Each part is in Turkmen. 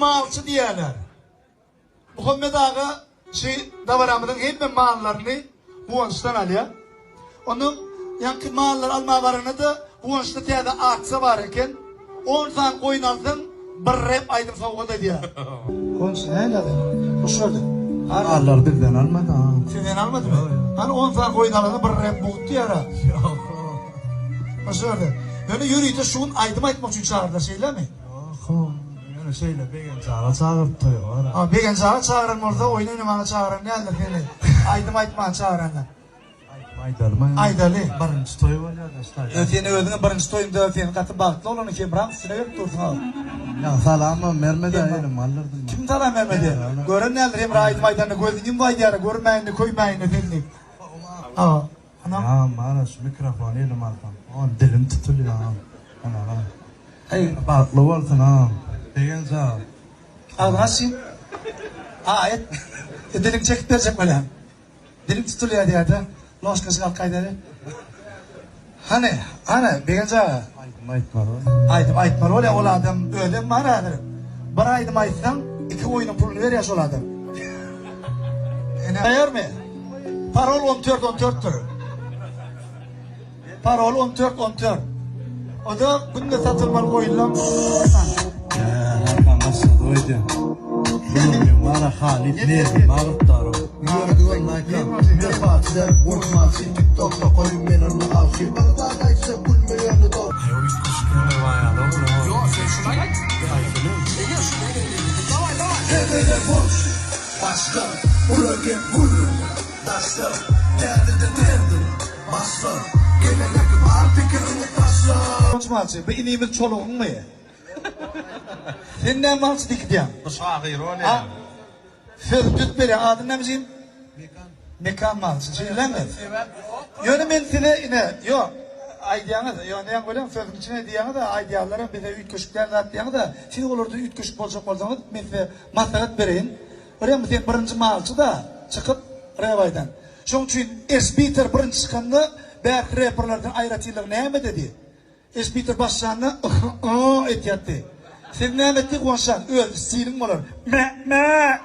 malçy diýýärler. Muhammet aga şu dabaramyzyň hemme mallaryny Guwançdan alýar. Ondan ýaňky mallary almaga baranda-da Guwançda täze aksiýa bar eken. On sany goýun alsaň, bir rep aýdym sowgat edýär. Guwanç nähili adam? Hoş gördük. Mallar bizden almady ha. Sizden almadymy? Hany on sany goýun alanda bir rep mugt diýýär-ä. Ýok. Hoş gördük. Ýöne ýörite şu gün aýdym aýtmak üçin çagyrdylar, şeýlemi? Ýok. Ýöne şeýle Begenç aga çagyryp toýa bar. Ha, Begenç aga çagyran bolsa oýun oýnamana çagyran däldir seni. Aýdym aýtmana çagyrandyr. Aýdym aýdalymy? Aýdaly. Birinji toý bolýar-da şu taýda. Ýa sen özüňem birinji toýuňda sen gaty bagtly oglan Hemraň üstüne gelip dursuň-a. Ýa salamam bermedi elim galdyrdy. Kim salam bermedi? Gören däldir Hemra aýdym aýdanda gözüni ýumup aýdýar, görmäýin-de köýmäýin-de sen diýip. Ha. Anam. Ýa mana şu mikrofony elime alsam, on dilim tutulýar. Ana. Eý, bagtly bolsun agam. Begenç aga. Agzyňy açyň. A, et. Diliňi çekip berjek bolýan. Dilim tutulýar diýýär-de, ložkajyk alyp gaýdaly. Hany, hany, Begenç aga. Aýdym aýtmaly bolýar. Aýdym aýtmaly bolýar, ol adam özem bar häzir. Bir aýdym aýtsaň, iki goýnuň puluny berýär şol adam. Ene, taýarmy? Parol on dört on dörtdür. Parol on dört on dört. O-da günde satylmaly goýunlaň. Arkaň başlady öýdýän. Gürrüň bar-a Halyt nerwim agyrtdar-ow. Ýördük onlaýka, wepaçy däl gorkmaçy Tiktokda goýuň men ony alçy Bir zat aýtsa gülme ýöne dos. Aý ol üýtgeşik ýöne baýaly oglan. Ýok sen şuny aýt. Haýsyny? Eger şuny Daway daway. Hemmeler boş, başga, bular gep gürrüň, daşda, täzeden derdim, başga, gelelek bar pikiriňi taşla. Guwanç malçy, bu inimiz çolugyňmy? Sen näme malçy dikidýäň? Bu şahyr bolýar. Sözüni düzüp berýäň, adyň näme jigim? Mekan. Mekan malçy, şeýlemi? Ýöne men size ine, ýok, aýdýaňyz, ýöne näme bolýaň, sözüň içine diýýäňiz-ä, aýdýanlaram bize üýtgeşik däl zat diýýäňiz-ä, siz olardan üýtgeşik boljak bolsaňyz, men size maslahat bereýin. Görýäňmi, sen birinji malçy-da, çykyp, rep aýdan. Şoň üçin Esbiter birinji çykanda, bärki reperlerden aýratynlygy nämededi? Esbiter başlanda yh-y etýärdi. Siz näme etdi Guwançjan, öz stiliň bolar. Mä-mä!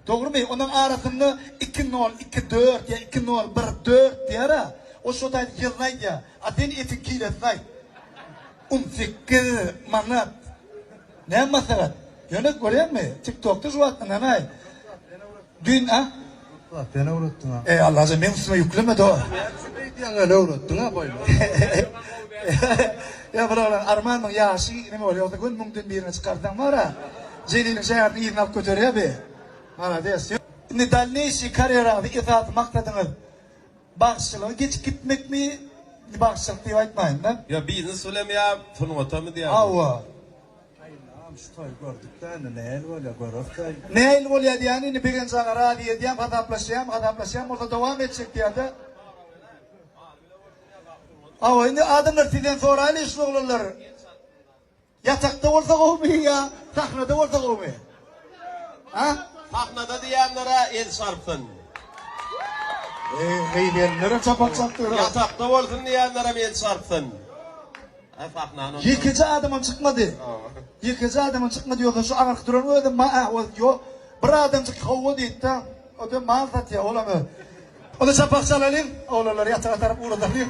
Dogrymy? Onuň arasynda iki nol, iki dört ýa iki nol, bir dört diýer-ä. O şo taýda ýylyny aýdýar. A sen etiň kilesini aýt. On sekiz manat. Näme maslahat? Ýöne görýäňmi, TikTokda şu wagt ynanaý. Düýn a? Ussat sen öwretdiň a. Eý Allajan meň üstüme ýükleme do. Näme üçin beýdýäň öyle öwretdiň a goýma. Ýa bir oglan arman muň ýaşy neme bolýar ýogsa göni müňden birine çykarsaň bara Jeliliň şägerdini yzyna alyp göterýär bi. Malades. Indi dalneýşiý karýeraňyzda esasy maksadyňyz bagşyçylyga geçip gitmekmi? Indi bagşyçylyk diýip aýtmaýyn-da. Ýa biznes bilenmi ýa sungatamy diýýäňmi? Hawa. Aýnam şu toýy gördükdä indi nähili bolýa göreris aý. Nähili bolýa diýýän indi Begenç aga razy edýäm hasaplaşýam hasaplaşýan bolsa dowam etjek diýýärde. Hawa indi adamlar sizden soraýly şu oglanlar ýatakda bolsa gowumy ýa sahnada bolsa gowumy? Ha? Sahnada diýenlere el çarpsyn. Eý gyz gelinlerem çapak çapdylar. Ýatakda bolsun diýenlerem el çarpsyn. Ýekeje adamam çykmady. Ýekeje adamam çykmady ýogsa şu aňyrky duran özem ma a o ýok. Bir adamjyk hawa diýdi-de, o-da mal satýar, olam öz. Onda çapak çalalyň, oglanlary ýataga tarap ugradalyň.